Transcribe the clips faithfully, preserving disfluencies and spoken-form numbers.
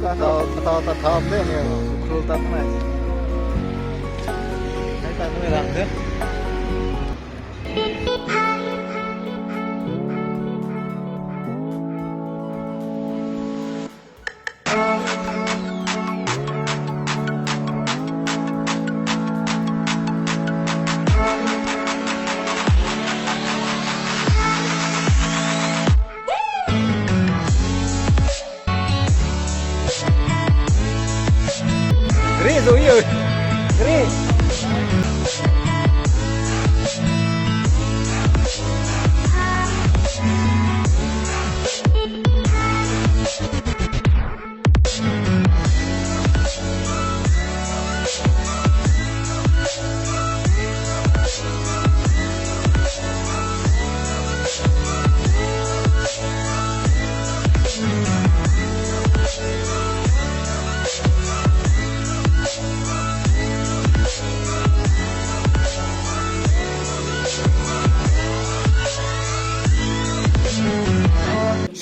Tau, tau, tau, tau, de, ne, Ukhrul tat mei. Hai tat mei rang de. Gri zui ui. Gri.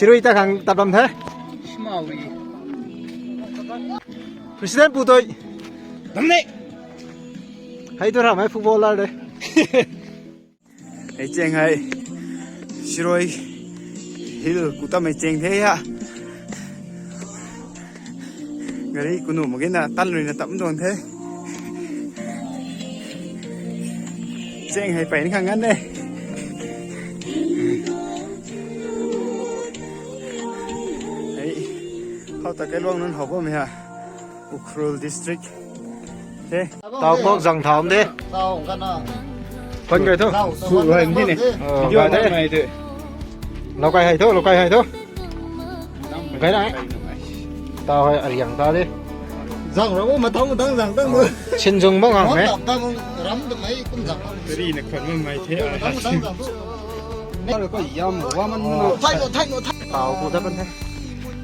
Sirui ta khang tat bam the. President pu tui. Dam ne. Hei tu ramei footballer de. Hei cheng hei Sirui Hill ku tamei cheng the ha. Gari kunu mak ge na tan rui na tam tuang the. Cheng hei pei ni khang ngan de. Hei, hou ta kailuang nunc hou bammei ha. Ukhrul District. He. Tau kok zang thau de. Tau kana. Pan kai thu. Su hai ni ne. Oh, video kai de. Mai de. Lau kai hai thu, lau kai hai thu. Kai na. Tau hai ariang ta de. Zang ra ma thau ma tang zang tang. Sin zung bang ang ne. Tau tang ram tu mai kum zang. Ri na khon ma mai the. Tang tang zang tu. Ne ko yam wa man na. Thai no, thai no, thai. Tau ku da pan the.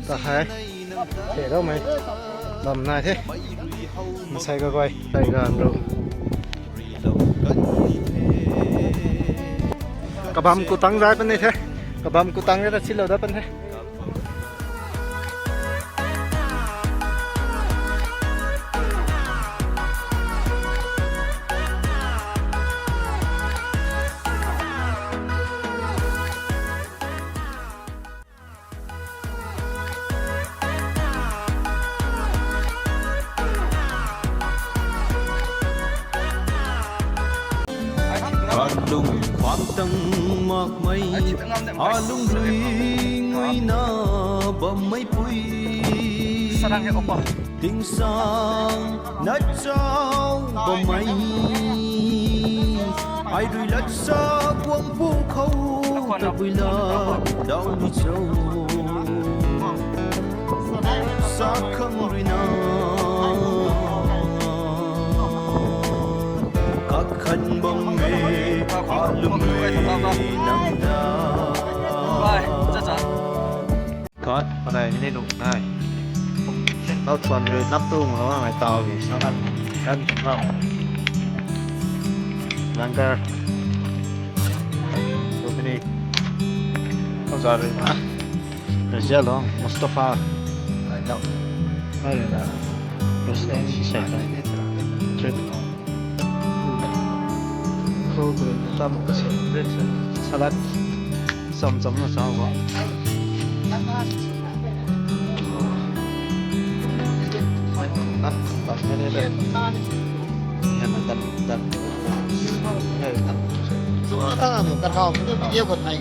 Ta hai. Te rau mei. Bam nai the. Masai ka guay. Sai ka ru. Kabam kutang zai pan ni the. Kabam kutang ni ta silo da pan the. Kalung pamtang makmei, alung lui nguina bammeipui. Tingsang na chau bammei, ai rui lat sa guang pu khou tabui la dau ni chau. Sa khang rui na kakhan bam e, alung rui nang da. Kat panai ni nung nai. Tau tuan rui nap tu ngau ngai tau di sa kan kan ram. Langkar. Rukini. Kau za rui na. Razia long Mustafa. Ai tau. Ai rui na. President si sai. Trip. Salad. Cham cham na chau ba. Tat tat ne ne. Yan tat tat. Yan tat. Tat tat video ko thai.